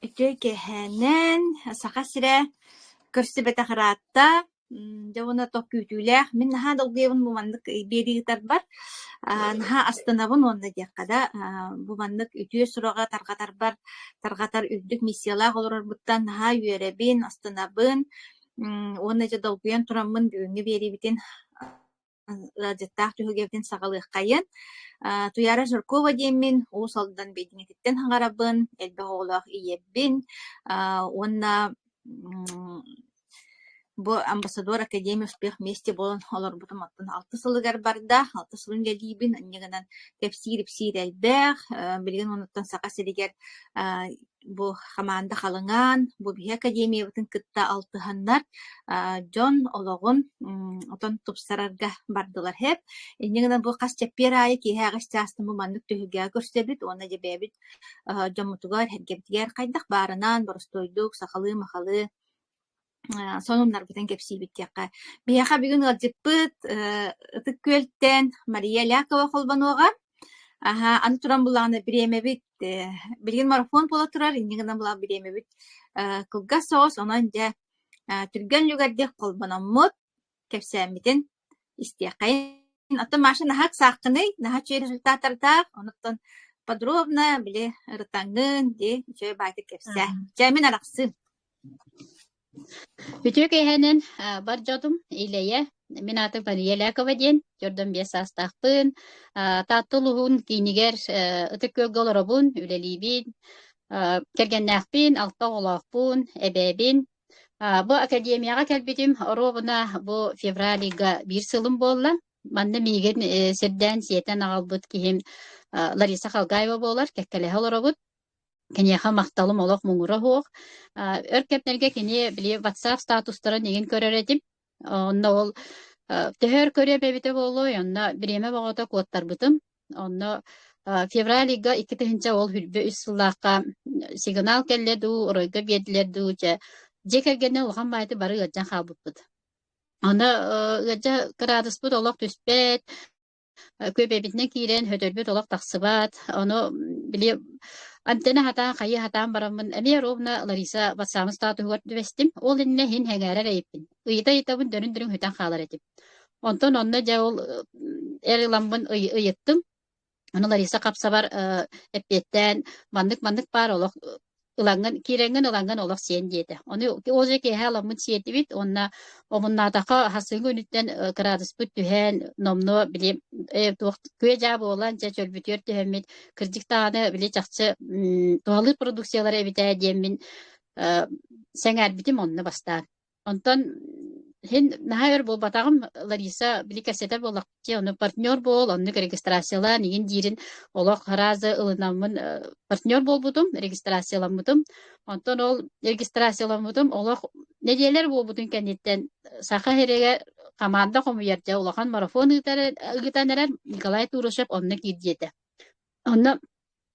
Үтүө киэһээнэн Саха сирэ көрсүбэтэх ыраатта, дьэ уонна туох күүтүүлээх. Мин наһаа долгуйабын бу маннык биэрии ыытарбар, наһаа астынабын уонна диэххэ да, бу маннык үтүө сураҕы тарҕатарбар, тарҕатар үрдүк миссиялаах олорорбуттан наһаа үөрэбин, астынабын уонна дьэ долгуйан тураммын бүгүҥҥү биэриибитин ыалдьыттаах түһүлгэбитин саҕалыаххайын. Туйаара Жиркова диэммин, Уус Алдан Бэйдиҥэтиттэн хаҥарабын, элбэх оҕолоох ийэбин уонна бу Амбассадор Академия Успех вместе буолан олорбутум оттон алта сылыгар барда, алта сылын үлэлиибин, инньэ гынан кэпсиир-ипсиир элбэх. Билигин онуттан Саха сиригэр бу хамаанда халыҥаан, бу биһи академиябытын кытта алтыһаннар дьон олоҕун отон тупсарарга бардылар һэп. Инньэ гынан бу хас чэппиэр аайы киэһэ аҕыс чаастан бу маннык түһүлгэҕэ көрсөбүт уонна дьэ бэйэбит дьоммутугар, сэргэбитигэр хайдах баарынан боростуойдук сахалыы-махалыы сонуннарбытын кэпсиибит диэххэ. Биһиэхэ бүгүн ыалдьыппыт Ытык Күөлтэн Мария Лякова холбонуоҕа. Аһа, аны туран буллаҕына бириэмэбит билигин марафон буола турар, инньэ гынан буллаҕына бириэмэбит кылгас соҕус, онон дьэ түргэн үлүгэрдик холбономмут, кэпсээммитин истиэххэйин. Оттон Маша наһаа ыксааххыный, наһаа үчүгэй результаттардаах, онуттан подробно били ырытаҥҥын дии үчүгэй баайдык кэпсээ. Чэ, мин арахсыым. Үтүө киэһэнэн бар дьонум Илэйэ, мин аатым Мария Лякова диэн, дьордон биэс саастаахпын, Таатта улууһун киинигэр Ытык Күөлгэ олоробун, үлэлиибин, кэргэннээхпин, алта оҕолоохпун, эбээбин. Бу академияҕа кэлбитим оруобуна бу февраль ыйга биир сылым буолла. Манна миигин сирдээн сиэтэн аҕалбыт киһим Лариса Халгаева буолар, кэккэлэһэ олоробут. Киниэхэ махталым олох муҥура суох. Өр кэмнэргэ кини били WhatsApp статустарын игин көрөр этим. Онно ол төһө өр көрүөм эбитэ буолуой, онно бириэмэ бөҕөтө куоттарбытым. Онно февраль ыйга 2000 ол хүрбэ үс сыллаахха сигнал кэллэ дуу, оройго биэрдилэр дуу, дьэ дьиэ кэргэнинэн улахан баайты бары ыалдьан хаалбыппыт. Аны ыалдьа кыраадыспыт олох түспэт, Күөбэбитинэн киирэн хөтөрбүт олох тахсыбат. Ону били антенна хатаан, хайыы хатаан бараммын эмиэ ровно Лариса ватсаабын статуһугар түбэстим. Ол иннинэ иһин сэҥээрэр эйиппин. Ыйыта-ыйытабын дөрүн-дөрүн сүтэн хаалар этим. Онтон онно дьэ ол эр ыламмын ыйыттым. Ону Лариса хапсабар эппиэттээн маннык-маннык баар олох ылаҥҥын киирэҥҥин ылаҥҥын олох сиэн диэтэ. Ону ол же киэһэ ыламмыт сиэтибит уонна омуннаатахха хасыҥҥы күнүттэн кыраадыспыт түһэн номнуо били туох күө-дьаа буолан дьэ чөлбүтүгэр түһэммит кырдьык даҕаны били чахчы туһалыыр продукциялара эбит ээ диэммин сэҥээрбитим онно бастаан. Онтон иһин наһаа өр буолбатаҕым Лариса били кэпсэтэр буоллахпыт ону партнер буол, оннук регистрациялаан игин диирин олох разы ылынаммын партнер буолбутум, регистрацияламмытым. Онтон ол регистрацияламмытым олох нэдиэлэр буолбутун кэнниттэн Саха сиригэр хамаанда хомуйар дьэ улахан марафон ыытар ыытан эрэр Николай Турушев онно киирдиэтэ. Онно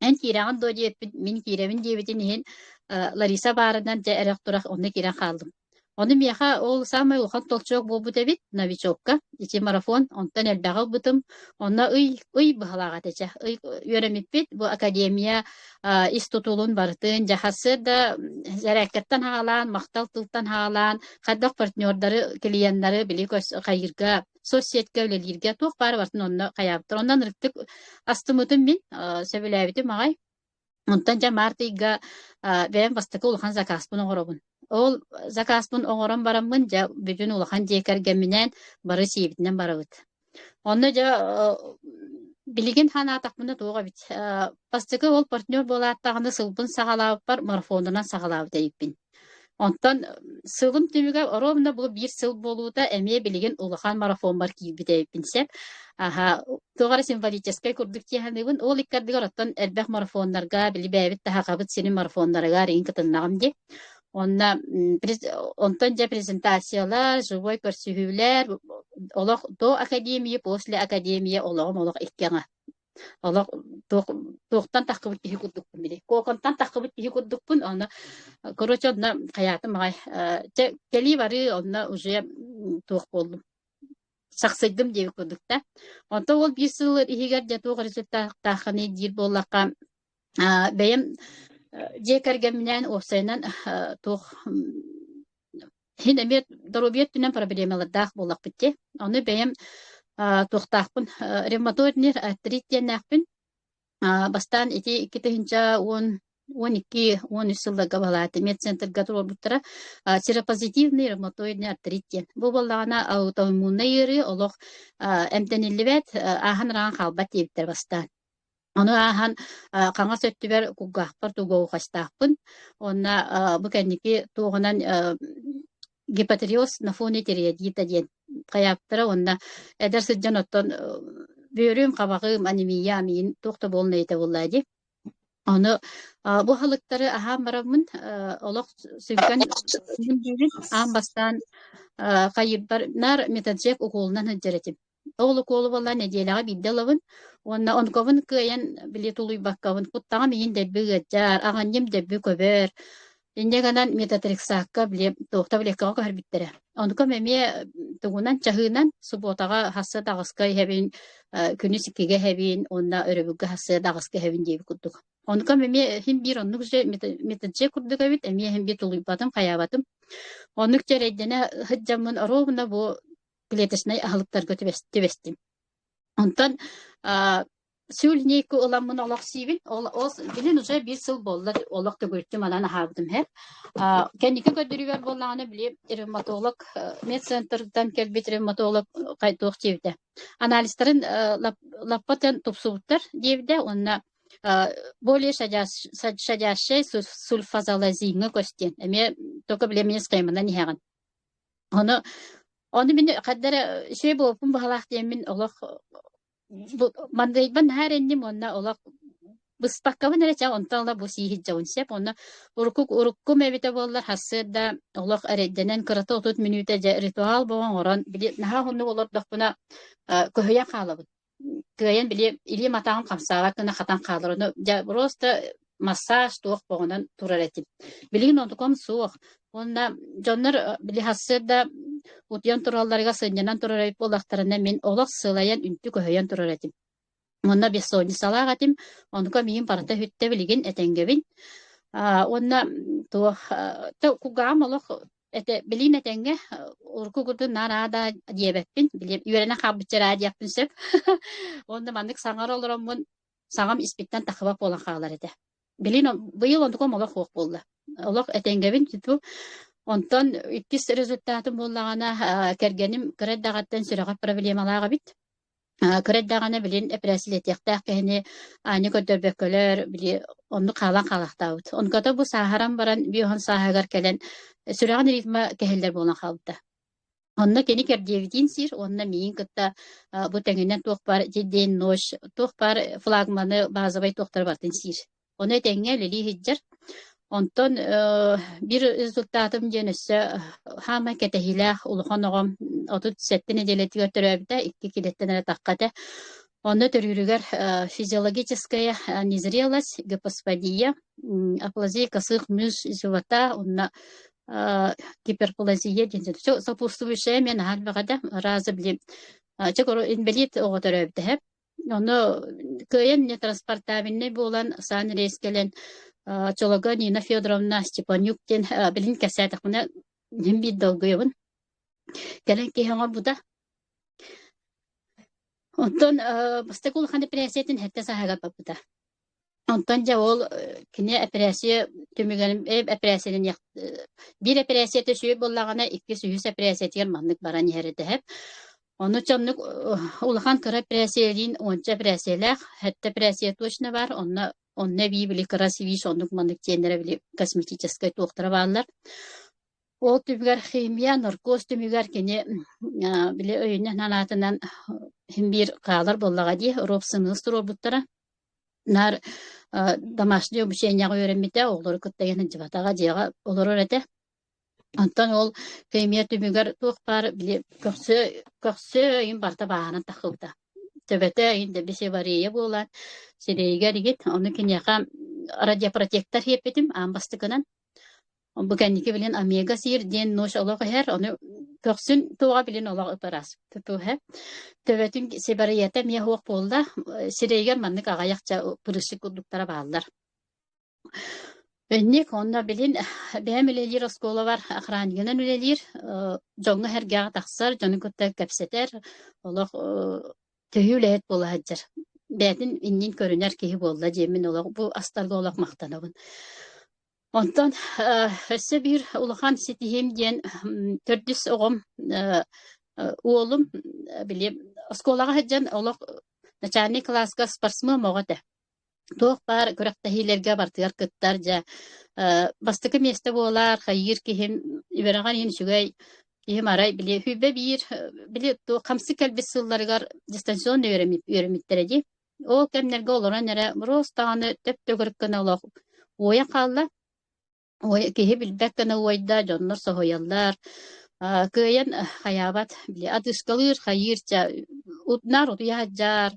эн киирэҕин дуо диэппит, мин киирэбин диэбитин иһин Лариса баарынан дьэ эрэх-турах онно киирэн хааллым. Ону миэхэ ол саамай улахан толчок буолбут эбит, новичокка, ити марафон, онтон элбэҕи ылбытым. Онно ый, ый быһалаах этэ чэ. Ый үөрэммиппит, бу академия ис тутулун барытын, дьэ да сэрээккэттэн хаалаан, махтал тылтан хаалаан, хайдах партнердары, клиеннары били хайыырга соцсетка үлэлииргэ туох баар барытын онно хайаабыттар. Онон ырыктык астыммытым мин, сөбүлээбитим аҕай. Онтон дьэ март ыйга бэйэм бастакы улахан заказпын оҥоробун. Ол заказпын оҥорон бараммын дьэ бүтүн улахан дьиэ кэргэмминээн бары сиэбитинэн барабыт. Онно дьэ билигин санаатахпына туох эбит бастакы ол партнер буолааттаҕына сылбын саҕалаабыппар марафонунан саҕалаабыт эбиппин. Онтон сылым түмүгэ оруобуна бу биир сыл буолуута эмиэ билигин улахан марафоммар киирбит эбиппин сөп. Аһа, туох эрэ символическай курдук дии саныыбын. Ол икки ардыгар оттон элбэх марафоннарга, били бэйэбит таһаҕабыт сирин марафоннарыгар иҥ кытыннаҕым дии. Онно онтон дьэ презентациялар, живой көрсүһүүлэр, олох до академии, после академии олоҕум олох икки аҥа. Олох туох туохтан таххыбыт киһи курдукпун били. Куоконтан таххыбыт киһи курдукпун, онно короче онно хайаатым аҕай чэ кэлии барыы онно уже туох буоллум сахсыйдым диэбит курдук да. Онтон ол биир сыл иһигэр дьэ туох результаттааххыный диир буоллахха бэйэм. Дьиэ кэргэмминээн уопсайынан туох иһин эмиэ доруобуйа өттүнэн проблемалардаах буоллахпыт дии. Ону бэйэм туохтаахпын ревматоидный артрит диэннээхпин. Бастаан ити 2010, 12, 13 сылларга баһылаата медцентрга туруорбуттара. Серопозитивный ревматоидный артрит диэн. Бу буоллаҕына аутоиммуннай ыарыы олох эмтэниллибэт, ааһан-араҕан хаалбат диэбиттэр бастаан. Ону ааһан хаҥас өттүбэр кулгаахпар тугоухастаахпын уонна бу кэнники туоҕунан гипотереоз на фоне тириэдита диэн хайаабыттара уонна эдэр сылдьан оттон бүөрүм, хабаҕым, анемия, амиин туох да буолунай этэ буоллаа дии. Ону бу аһылыктары аһаан бараммын олох сүҥкэн аан бастаан хайыырбар наар метаджек укуолунан сылдьар этим. Ол укуолу буолла нэдиэлэҕэ биирдэ ылабын уонна онкобун кыайан били тулуйбаккабын куттаҕым иһин дэлби ыалдьар, аҕынньым дэлби көбөр. Инньэ гынан метатрексакка били туох таблеткаҕа көһөрбүттэрэ. Онком эмиэ тугунан чаһыынан субуотаҕа хасса таҕыска иһэбин, күнүс иккигэ иһэбин уонна өрөбүлгэ хасса таҕыска иһэбин диэбит курдук. Онком эмиэ иһин биир оннук же метаджек курдук эбит, эмиэ иһин биир тулуйбатым, хайаабатым. Оннук дьэрэйдэнэ сылдьаммын оруобуна бу клеточнай аһылыктарга түбэстим. Онтон сүүл ыламмын олох сиибин. Ол, ол билин уже биир сыл буолла олох төгүрүччү манан аһаабытым иһэр. Кэнники көрдөрүүбэр буоллаҕына били ревматолог медцентртан кэлбит ревматолог туох диэбитэ. Анализтарын лаппа тупсубуттар диэбитэ уонна более щадящий сульфазалазиҥҥа көстүөн. Эмиэ только били эмиэ схеманан иһэҕин. Ону ону мин хайда эрэ үчүгэй буолбуппун баҕалаах диэммин олох бу мандайбын наһаа эрэнним уонна олох быспаккабын эрэ чэ онтон ыла бу сии сылдьабын сөп уонна урукку уруккум эбитэ буоллар сарсыарда олох эрэйдэнэн кырата 30 мүнүүтэ дьэ ритуал буолан оҥорон били наһаа уһуннук олордохпуна көһүйэн хаалабын. Кыайан били илиим атаҕым хамсаабат гына хатан хаалар. Ону дьэ просто массаж туох боҕунан турар этим. Билигин онтукам суох. Уонна дьоннор били сарсыарда утуйан туралларыгар сынньанан турар эбит буоллахтарына мин олох сылайан үнтү көһүйэн турар этим. Уонна бессонницалаах этим. Онука миигин барыта үһүттэ билигин этэҥҥэбин. Уонна туох кугаам олох этэ билиин этэҥҥэ урукку курдук наар аа диэбэппин били үөрэнэн хаалбычча эрээ диэхпин сөп уонна маннык саҥара олороммун саҥам испиттэн тахыбат буолан хаалар этэ билин быйыл онтукам олох суох буолла олох этэҥҥэбин типу онтон иккис результатым буоллаҕына кэргэним кыра эрдэҕиттэн сүрэҕэр проблемалаах эбит Кыра эрдэҕинэ билин эпэрээссийэлэтиэхтээх киһини аанньа көрдөрбөккөлөр, били оннук хаалан хаалаахтаабыт. Онуката бу сааһыран баран 50 сааһыгар кэлэн сүрэҕин ритмэ кэһиллэр буолан хаалбыта. Онно кини кэрдиэбитин сиир уонна миигин кытта бу тэҥинэн туох баар день ночь туох баар флагманы базовай туохтары барытын сиир. Ону этэҥҥэ үлэлии сылдьар. Онтон биир результатым диэн өссө хаамай кэтэһиилээх улахан оҕом 37 нэдиэлэтигэр төрөөбүтэ, икки килэттэн эрэ тахха этэ. Онно төрүүрүгэр физиологическая незрелость, гипоспадия, аплазия косых мышц живота, уонна гиперплазия диэн сопутствующая мен аһар баҕада раза били чэ инбэлиит оҕо төрөөбүтэ Ону кыайан нетранспортабельнай буолан саан рейс кэлэн оччолорго Нина Федоровна Степанюк диэн билин кэпсээтэхпинэ иһин биир долгуйабын. Кэлэн киһи оҥорбута. Онтон бастакы улахан эпэрээссийэтин сэттэ сааһыгар барбыта. Онтон дьэ ол кини эпэрээссийэ түмүгэр эпэрээссийэлэниэх биир эпэрээссийэтэ үчүгэй буоллаҕына, иккис, үһүс эпэрээссийэтигэр маннык баран иһэр этэ эһэм. Ону чоннук улахан кыра эпэрээссийэлиин уонча эпэрээссийэлээх, сэттэ эпэрээссийэ точно баар, онно онно эбии били кыра свич оннук маннык диэннэрэ били косметическай туохтара бааллар. Ол түмүгэр химия, наркоз түмүгэр кини били өйүнэн санаатынан син биир хаалар буоллаҕа дии, робсымыыс туруорбуттара. Наар домашнее обучениеҕа үөрэммитэ, оҕолору кытта сылдьыбатаҕа, дьиэҕэ олорор этэ. Онтон ол химия түмүгэр туох баар били көхсө көхсө өйүн барыта бааһынан таххыбыта. Төбөтө өйүн дэби севария буолан сирэйигэр игит ону киниэхэ радиопротектор сиэппитим аан бастакынан. Бу кэнники билин омега сиир диэн ночь олох иһэр, ону көхсүн туоҕа билин олох ыпыраас тутуһа. Төбөтүн сибарыйата эмиэ суох буолла, сирэйигэр маннык аҕыйахча пырыщик курдуктара бааллар. Инник онно билин бэйэм үлэлиир оскуолабар охраннигынан үлэлиир, дьоҥҥо-сэргэҕэ тахсар, дьону кытта кэпсэтэр, олох төһүү үлэһит буола сылдьар. Бэйэтин иннин көрүнэр киһи буолла диэммин олох бу астарга олох махтанабын. Онтон өссө биир улахан ситиһиим диэн төрдүс оҕом уолум били оскуолаҕа сылдьан олох начальнай кылааска спортсмен оҕо этэ. Туох баар күрэхтэһиилэргэ барытыгар кыттар дьэ бастакы миэстэ буолар, хайыыр киһим үөрэҕэр иһин үчүгэй киһим арай били сүүрбэ биир били туох хамсык кэлбит сылларыгар дистанционно үөрэммиттэрэ дии. Ол кэмнэргэ олорон эрэ мороз даҕаны төп-төгүрүк гына олох уойан хаалла. Ой, киһи билбэт гына уойда, дьоннор соһуйаллар. Кыайан хайаабат, били адыскалыыр, хайыыр чэ наар утуйа сылдьар.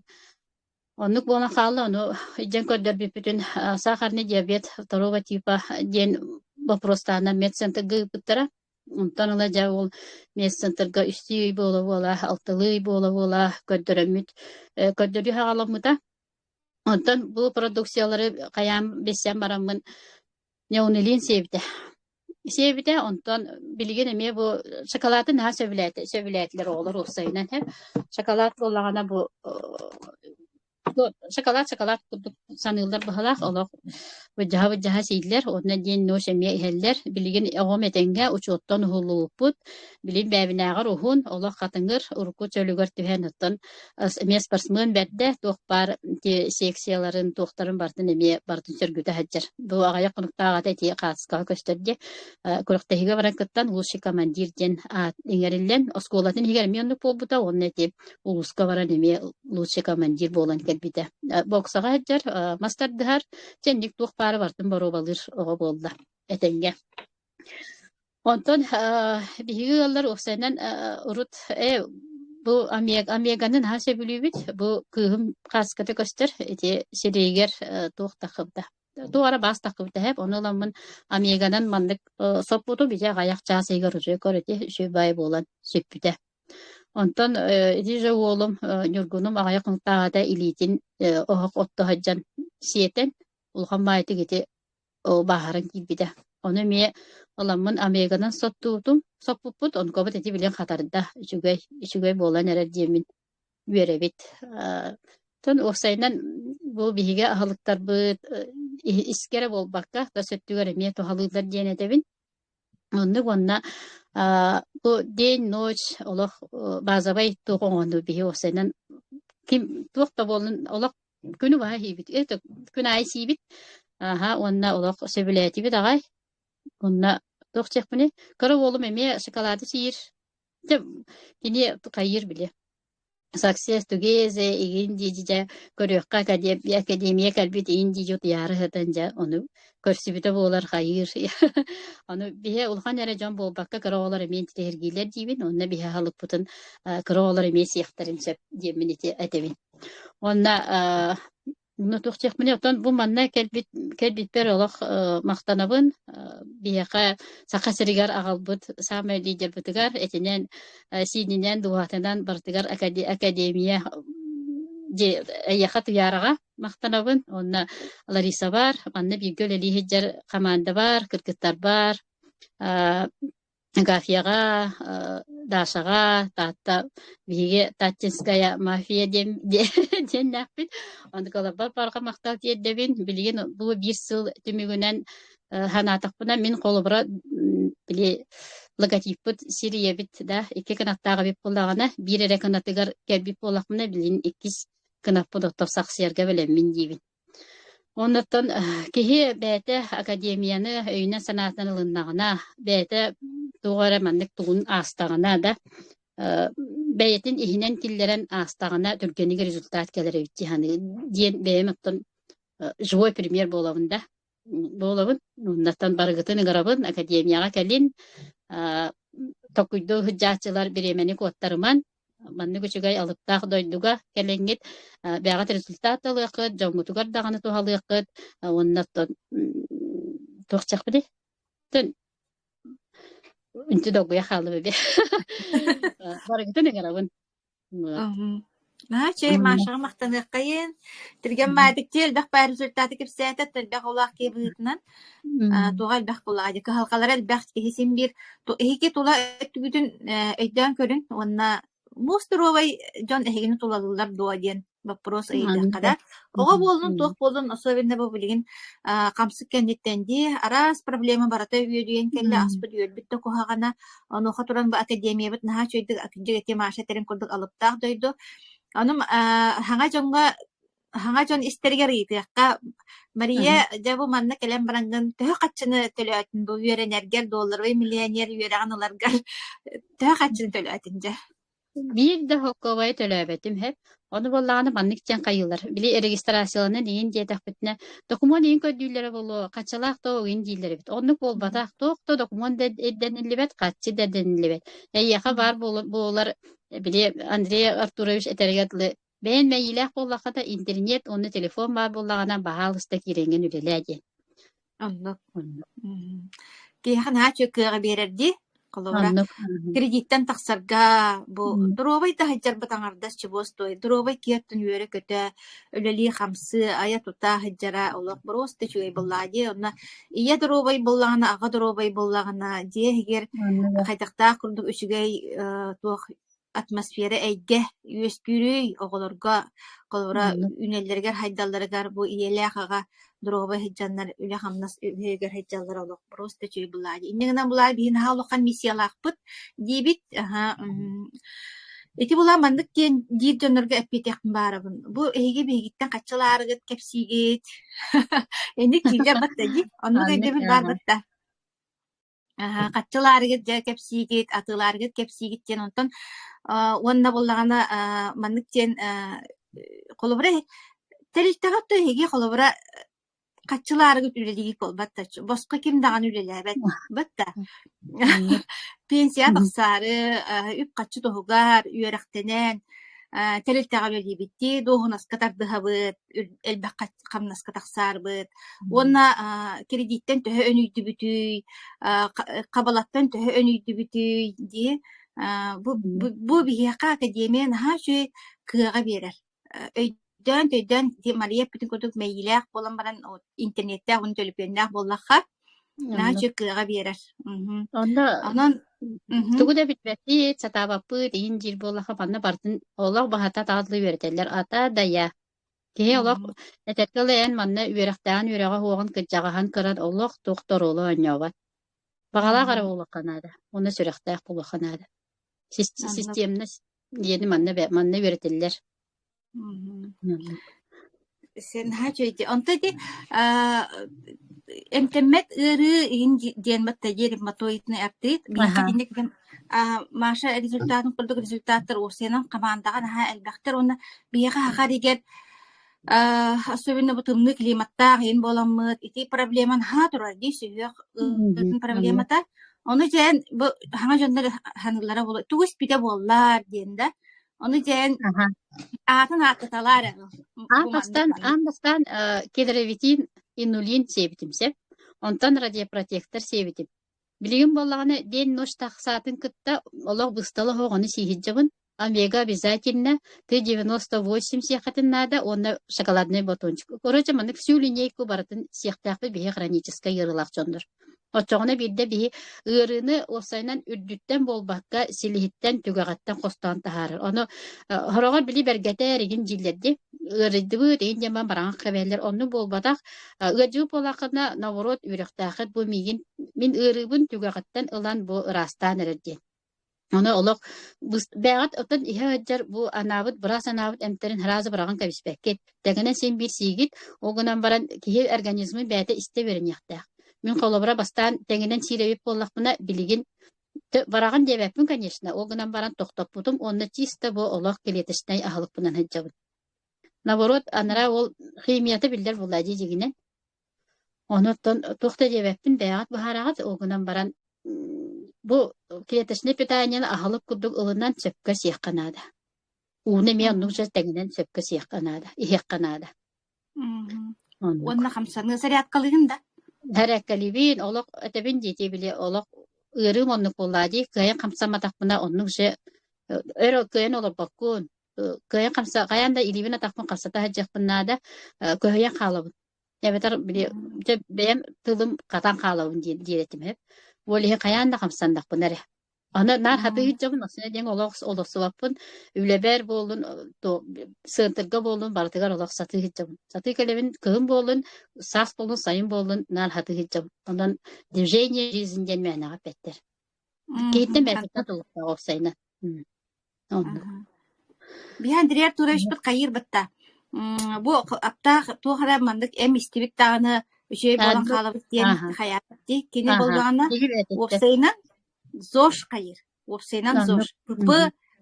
Оннук буолан хаалла, ону илдьэн көрдөрбүппүтүн сахарный диабет второго типа диэн боппуруостааннар медцентрга ыыппыттара. Онтон ыла дьэ ол медцентрга үстүү ый буола-буола, алталыы ый буола-буола көрдөрөммүт, көрдөрүү саҕаламмыта. Онтон бу продукциялары хайаан билсэн бараммын Неонилин сиэбитэ. Сиэбитэ, онтон билигин эмиэ бу шоколады наһаа сөбүлээтэ, сөбүлээтилэр оҕолор уопсайынан һэ. Шоколад буоллаҕына бу шоколад шоколад курдук саныыллар быһалаах олох былдьаһа-былдьаһа сииллэр уонна диэн ночь эмиэ иһэллэр. Билигин оҕом этэҥҥэ учуоттан уһуллубуппут. Билин бэйэбинээҕэр уһун, олох хатыҥыр, урукку чөлүгэр түһэн оттон эмиэ спортсмен бэрдэ, туох баар ити секцияларын, туохтарын барытын эмиэ барытын сөргүтэ сылдьар. Бу аҕыйах хонуктааҕыта ити хаацкаҕа көстөр дии. Күрэхтэһиигэ баран кыттан лучший командир диэн аат иҥэриллэн, оскуолатын иһигэр эмиэ оннук буолбута уонна ити улууска баран эмиэ лучший командир буолан кэлбитэ. Боксаҕа сылдьар, мас тардыһар, чэнник туох баары барытын боруобалыыр оҕо буолла этэҥҥэ. Онтон биһиги ыаллар уопсайынан урут бу омеганы наһаа сөбүлүүбүт. Бу кыыһым хааската көстөр ити сирэйигэр туох таххыбыта. Туох эрэ баас таххыбыта эһэп. Ону ыламмын омеганан маннык соппутум ити аҕыйах чаас иһигэр уже көр ити үчүгэй баай буолан сүппүтэ. Онтон ити же уолум Ньургунум аҕыйах хонуктааҕыта илиитин оһох отто сылдьан сиэтэн улахан баайытык ити бааһыран киирбитэ. Ону эмиэ ыламмын омеганан соттуутум, соппуппут, онкобут ити билин хатарда, үчүгэй, үчүгэй буолан эрэр диэммин үөрэбит. Оттон уопсайынан бу биһиги аһылыктарбыт искэ эрэ буолбакка, тас өттүгэр эмиэ туһалыыллар диэн этэбин. Оннук уонна бу день, ночь олох базовай туох оҥоһунну биһи уопсайынан ким туох да буоллун олох күнү быһа сиибит. Это күн аайы сиибит. Аха уонна олох сөбүлээтибит аҕай. Уонна туох диэхпиний? Кыра уолум эмиэ шоколады сиир. Дьэ кини хайыыр били. Success together игин дии дьэ көрүөххэ академия кэлбит иин дии утуйаары сытан дьэ ону көрсүбүтэ буолар хайыыр. Ону биһи улахан эрэ дьон буолбакка кыра оҕолор эмиэ интириэһиргииллэр диибин уонна биһи аһылыкпытын кыра оҕолор эмиэ сиэхтэрин сөп диэммин ити этэбин. Уонна онно туох диэхпиний, оттон бу манна кэлбит кэлбиппэр олох махтанабын. Биһиэхэ Саха сиригэр аҕалбыт саамай лидербытыгар этинэн, сиининэн, дууһатынан барытыгар академия эйиэхэ Туйаараҕа махтанабын. Уонна Лариса баар, манна бииргэ үлэлии сылдьар хамаанда баар, кыргыттар баар. Агафьяҕа, Дашаҕа, Таатта биһиги Таттинская мафия диэн диэннээхпит. Онтукаларбар барҕа махтал тиэрдэбин. Билигин бу биир сыл түмүгүнэн санаатахпына мин холобура били логотиппыт сир ийэбит да икки кынаттаах эбит буоллаҕына биир эрэ кынатыгар кэлбит буоллахпына билигин иккис кынаппын оттон сахсыйарга бэлэммин диибин. Оннуттан киһи бэйэтэ академияны өйүнэн-санаатынан ылыннаҕына, бэйэтэ туох эрэ маннык тугун аастаҕына да, бэйэтин иһинэн киллэрэн аастаҕына түргэнник результат кэлэр эбит дии саныы диэн бэйэм оттон живой пример буолабын да буолабын. Оннуттан барыгытын ыҥырабын, академияҕа кэлин, толкуйдуу сылдьааччылар бириэмэни куоттарыман, Маннык үчүгэй алыптаах дойдуга кэлэҥҥит бэйэҕит результат ылыаххыт, дьоҥҥутугар даҕаны туһалыаххыт уонна оттон туох диэхпиний? Оттон үнтү долгуйа хааллым эбит. Барыгытын ыҥырабын. Наһаа үчүгэй Машаҕа махтаныаххайын. Түргэн баайдык элбэх баай результаты кэпсээтэ, элбэх оҕолоох киһи быһыытынан туоҕа элбэх буоллаҕа дии, кыһалҕалара элбэх киһи син биир эһиги тула өттүгүтүн өйдөөн көрүҥ уонна муус доруобай дьон эһигини тулалыыллар дуо диэн боппуруос ыйытыахха да. Оҕо буоллун, туох буоллун, особенно бу билигин хамсык кэнниттэн дии, араас проблема барыта үөдүйэн кэллэ, аспыт үөрбүт да куһаҕана. Онуоха туран бу академиябыт наһаа үчүгэйдик дьиҥ ити Маша этэрин курдук алыптаах дойду. Ону хаҥа дьоҥҥо хаҥа дьон истэригэр ыйытыахха, Мария, дьэ бу манна кэлэн бараҥҥын төһө хаччыны төлөөтүн бу үөрэнэргэр, долларовый миллионер үөрэҕин ыларгар төһө хаччыны төлөөтүн дьэ? Биир да холкуобайы төлөөбөтүм һэп. Ону буоллаҕына маннык диэн хайыылар. Били регистрацияланан иин диэтэхпитинэ, докумуон иин көрдүүллэрэ буолуо, хаччалаах да иин дииллэр эбит. Оннук буолбатах, туох да докумуон да ирдэниллибэт, хаччы да ирдэниллибэт. Эйиэхэ баар буолар, били Андрей Артурович этэригэр дылы, бэйэн мэйиилээх буоллахха да интернет уонна телефон баар буоллаҕына, баһаалыста киирэҥҥин үлэлээ диэн. Оннук. Оннук. Киһиэхэ наһаа үчүгэй кыаҕы биэрэр дии. Холобура, Оннук. кредиттэн тахсарга бу доруобай да сылдьарбыт аҥардас чубуос туой, доруобай киһи оттон үөрэ-көтө, үлэлии-хамсыы, айа-тута сылдьара олох боруоста үчүгэй буоллаҕа дии. Онно ийэ доруобай буоллаҕына, аҕа доруобай буоллаҕына, дьиэ иһигэр Оннук. хайдахтаах курдук үчүгэй туох атмосфера эйгэ үөскүүрүй оҕолорго холобура Оннук. үүнэллэригэр хайдалларыгар бу ийэлээх аҕа доруобай сылдьаннар үлэ-хамнас үөһүгэр сылдьаллара олох просто үчүгэй былаа дии. Инньэ гынан былаа биһи наһаа улахан миссиялаахпыт диибит. Аһа, ити булаа маннык диэн диир дьоннорго эппиэтэхпин баарабын. Бу эһиги биһигиттэн хаччылаарыгыт кэпсиигит. Инник дииллэр батта дии. Оннук Оннук. өйдөбүл баар батта. Аһа, хаччылаарыгыт дьэ кэпсиигит, атыылаарыгыт кэпсиигит диэн онтон уонна буоллаҕына маннык диэн холобура тэрилтэҕэ то эһиги холобура хаччылаарыгыт үлэлиигит буолбат да босхо ким даҕаны үлэлээбэт бат да Оннук. пенсия тахсаары үп-харчы туһугар үөрэхтэнэн тэрилтэҕэ үлэлиибит дии дуоһунаска тардыһабыт элбэх хамнаска тахсаарбыт уонна кредиттэн төһө өнүйдүбүтүй, хабалаттан төһө өнүйдүбүтүй дии бу, бу биһиэхэ академия наһаа үчүгэй кыаҕа биэрэр. Өйдөөн төйдөөн Мария эппитин курдук мэйиилээх буолан баран интернеттээх уонна төлөпүөннээх буоллахха наһаа Оннук. үчүгэй кыаҕа биэрэр. Онно Онон тугу да билбэппит, сатаабаппыт, иһин диир буоллахха манна барытын олох баһата таҕыллыы үөрэтэллэр. Ата да я. Киһи олох этэргэ дылы эн манна үөрэхтээҕин үөрэҕэ суоҕун кырдьаҕаһын кыран олох туох да оруолу оонньообот. Баҕалаах эрэ буолуохха наада уонна сүрэхтээх буолуохха наада. Системность диэни манна манна үөрэтиллэр. Сен наһаа үчүгэй Онто ити эмтэммэт ыарыы иһин диэн батта диэн ревматоидный артрит. Биһиэхэ итинник Маша результатын курдук результаттар уопсайынан хамаандаҕа наһаа элбэхтэр уонна биһиэхэ саха эригэр особенно бу тымныы климаттаах иһин буоламмыт ити проблема наһаа турар дии сүһүөх ыарыытын проблемата. Ону дьээн бу саҥа дьоннор саныыллара буолуо тугу испитэ буоллар диэн да Ону дьээн аатын ааттаталаар эрэ Аан бу маннык бастаан, маннык. аан бастаан кедровитин, инулин сиэбитим сөп. Онтон радиопротектор сиэбитим. Билигин буоллаҕына день-ночь тахсаатын кытта олох быстала оһоҕону сииһирдьэбин. Омега обязательно, Т-98 сиэххитин наада уонна шоколадный батончик. Короче, маннык всю линейку барытын сиэхтээхпит биһи хроническай ыарыылаах дьоннор. Оччоҕуна биирдэ биһи ыарыыны уопсайынан үрдүттэн буолбакка, силиһиттэн, түгэҕиттэн хостоон таһаарар. Ону сороҕор били бэргэтээр игин дииллэр дии. Ыарыйдыбыт, игин диэн баран бараҥах кэбиһэллэр. Оннук буолбатах. Ыалдьыбыт буоллаххына, наоборот, үөрэхтээххит бу миигин мин ыарыыбын түгэҕиттэн ылан бу ыраастаан эрэр диэн. Ону олох бэйэҕит оттон иһэ сылдьар бу анаабыт быраас анаабыт эмтэрин сразу быраҕан кэбиспэккит. Тэҥинэн син биир сиигит, ол гынан баран киһи организмын бэйэтэ истэ үөрэниэхтээх. Мин холобура бастаан тэҥинэн сиир эбит буоллахпына, билигин бараҕын диэбэппин, конечно, ол гынан баран тохтоппутум уонна чисто бу олох клеточнай аһылыкпынан сылдьабын. Наоборот, анараа ол химията биллэр буолла дии дьиҥинэн. Онуттан туох да диэбэппин, бэйэҕит быһаараҕыт, ол гынан баран бу клеточнай питаниены аһылык курдук ылынан сөпкө сиэххэ наада. Ууну эмиэ оннук дьэ тэҥинэн сөпкө сиэххэ наада, иһиэххэ наада. Оннук. Уонна хамсаныы зарядкалыыгын да? Зарядкалыыбын, олох этэбин диэтии били олох ыарыым оннук буоллаа дии, кыайан хамсамматахпына оннук же өр кыайан олорбоккун. Кыайан хамса хайаан да илиибин атахпын хамсата сылдьыахпын наада, көһүйэн хаалабын. Эбэтэр били дьэ бэйэм тылым хатан хаалабын диэн диир этим эп. Ол иһин хайаан да хамсаннахпына эрэ. Аны наар хатыы сылдьабын, осуна диэн олох олохсубаппын. Үлэбэр буоллун, сыантырга буоллун, барытыгар олох сатыы сылдьабын. Сатыы кэлэбин, кыһын буоллун, саас буоллун, сайын буоллун, наар хатыы сылдьабын. Онон движение жизнь диэн мээнэҕэ эппэттэр. Киһиттэн бэйэтиттэн тулуктаах уопсайынан. Оннук. Биһи Андрей Артуровичпыт хайыыр батта. Бу аптаах туох эрэ маннык эм истибит даҕаны үчүгэй буолан хаалабыт диэн хайаабыт дии. Кини буоллаҕына уопсайынан ЗОЖ хайыыр. Уопсайынан ЗОЖ. ПП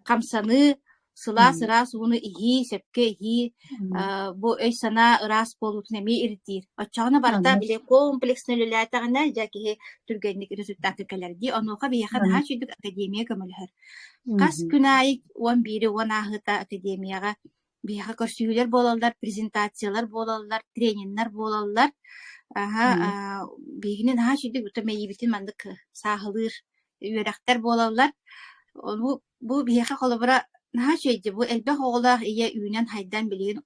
хамсаныы, сылаас ыраас ууну иһии, сөпкө иһии, бу өй-санаа ыраас буолуутун эмиэ ирдиир. Оччоҕуна барыта били комплексно үлэлээтэҕинэ, дьэ киһи түргэнник результакка кэлэр дии. Онуоха биһиэхэ наһаа үчүгэй академия көмөлөһөр. Хас күн аайы 11-и 10 ааһыыта академияҕа биһиэхэ көрсүһүүлэр буолаллар, презентациялар буолаллар, трениннэр буолаллар. Аһа, биһигини наһаа үчүгэй ута мэйиибитин маннык сааһылыыр үөрэхтэр буолаллар. Ону бу биһиэхэ холобура наһаа үчүгэй дии, бу элбэх оҕолоох ийэ үүнэн-хайдан билигин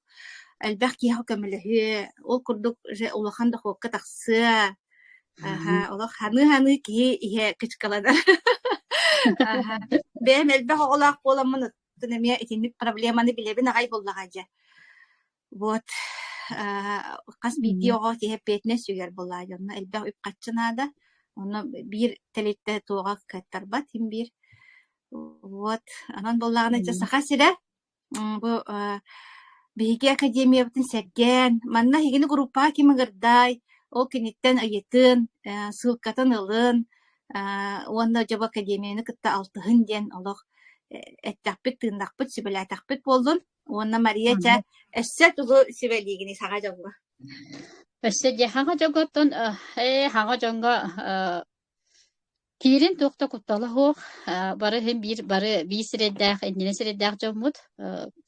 элбэх киһиэхэ көмөлөһүө, ол курдук уже улахан дохуокка тахсыа. Аһа, олох ханыы-ханыы киһи иһэ кычкаланар. Аһа, бэйэм элбэх оҕолоох буоламмын оттон эмиэ итинник проблеманы билэбин аҕай буоллаҕа дьэ. Вот, хас биирдии оҕо киһи эппиэтинэс сүгэр буоллаҕа дьэ, онно элбэх үп-харчы наада. Онно биир тэрилтэ туоҕа кыаттарбат син биир. Вот, онон буоллаҕына дьэ Саха сирэ бу биһиги академиябытын сэргээн, манна эһигини группаҕа ким ыҥырдай, ол киниттэн ыйытын, ссылкатын ылын уонна дьэ бу академияны кытта алтыһын диэн олох эттэхпит, тыыннахпыт, сүбэлээтэхпит буоллун. Уонна Мария чэ, өссө тугу сүбэлиигиний саҥа дьоҥҥо? Өссө дьэ хаҥа дьоҥҥоттон хаҥа дьоҥҥо киирин туох да куттала суох. Бары иһин биир бары биир сирэйдээх, иннинэ сирэйдээх дьоммут.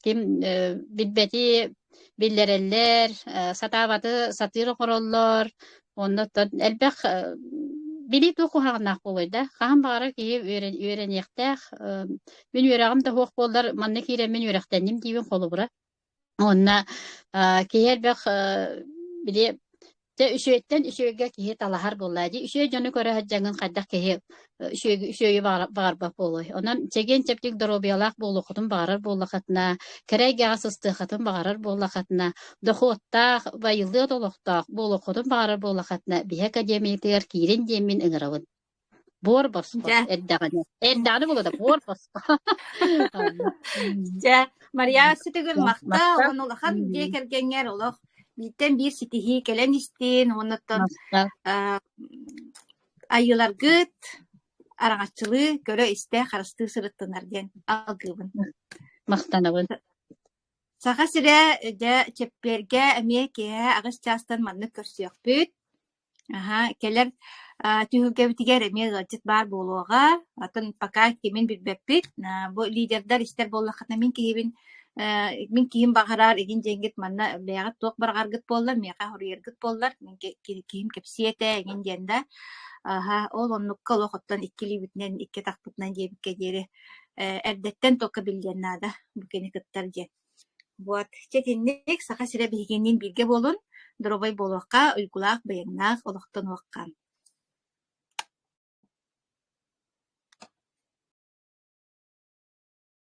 Ким билбэти биллэрэллэр, сатаабаты сатыыр оҥороллор. Оннуттан элбэх билии туох куһаҕаннаах буолуой да? Хаһан баҕарар киһи үөрэниэхтээх. Мин үөрэҕим да суох буоллар, манна киирэммин үөрэхтэнним диибин холобура. Уонна киһи элбэх били дьэ үчүгэйтэн үчүгэйгэ киһи талаһар буоллаа дии. Үчүгэй дьону көрө сылдьаҥҥын хайдах киһи үчүгэйи үчүгэйи баҕарбат буолуой. Онон чэгиэн-чэбдик доруобуйалаах буолуоххутун баҕарар буоллаххытына, кэрэ эйгэҕэ сыстыаххытын баҕарар буоллаххытына, дохуоттаах, байылыат олохтоох буолуоххутун баҕарар буоллаххытына, биһи академиятыгар киирин диэммин ыҥырабын. Буор босхо Дьэ, эрдэҕинэ. Эрдэҕинэ буолуо да буор босхо. Дьэ, Мария өссө махтал Махтал. уонна улахан дьиэ кэргэҥҥэр олох бииртэн биир ситиһии кэлэн истин уоннаттан Махтал. айыыларгыт араҥаччылыы, көрө-истэ, харыстыы сырыттынар диэн алгыыбын. Махтанабын. Саха сирэ дьэ чэппиэргэ эмиэ киэһэ 8 чаастан маннык көрсүөхпүт. Аһа, кэлэр түһүлгэбитигэр эмиэ ыалдьыт баар буолуоҕа. Атын пока кимин билбэппит. Бу лидердар истэр буоллаххытына мин киһибин мин киһим баҕарар игин диэҥҥит манна бэйэҕит туох барҕаргыт буоллар, миэхэ хоруйаргыт буоллар, мин киһим кэпсиэ этэ игин диэн да. Аһа, ол оннукка олох оттон икки илиибитинэн, икки атахпытынан диэбиккэ диэри эрдэттэн туохха биллиэн наада бу кини кыттар диэн. Вот, чэ итинник Саха сирэ биһигинниин бииргэ буолун, доруобай буолуохха, уйгулаах, быйаҥнаах олохтонуохха.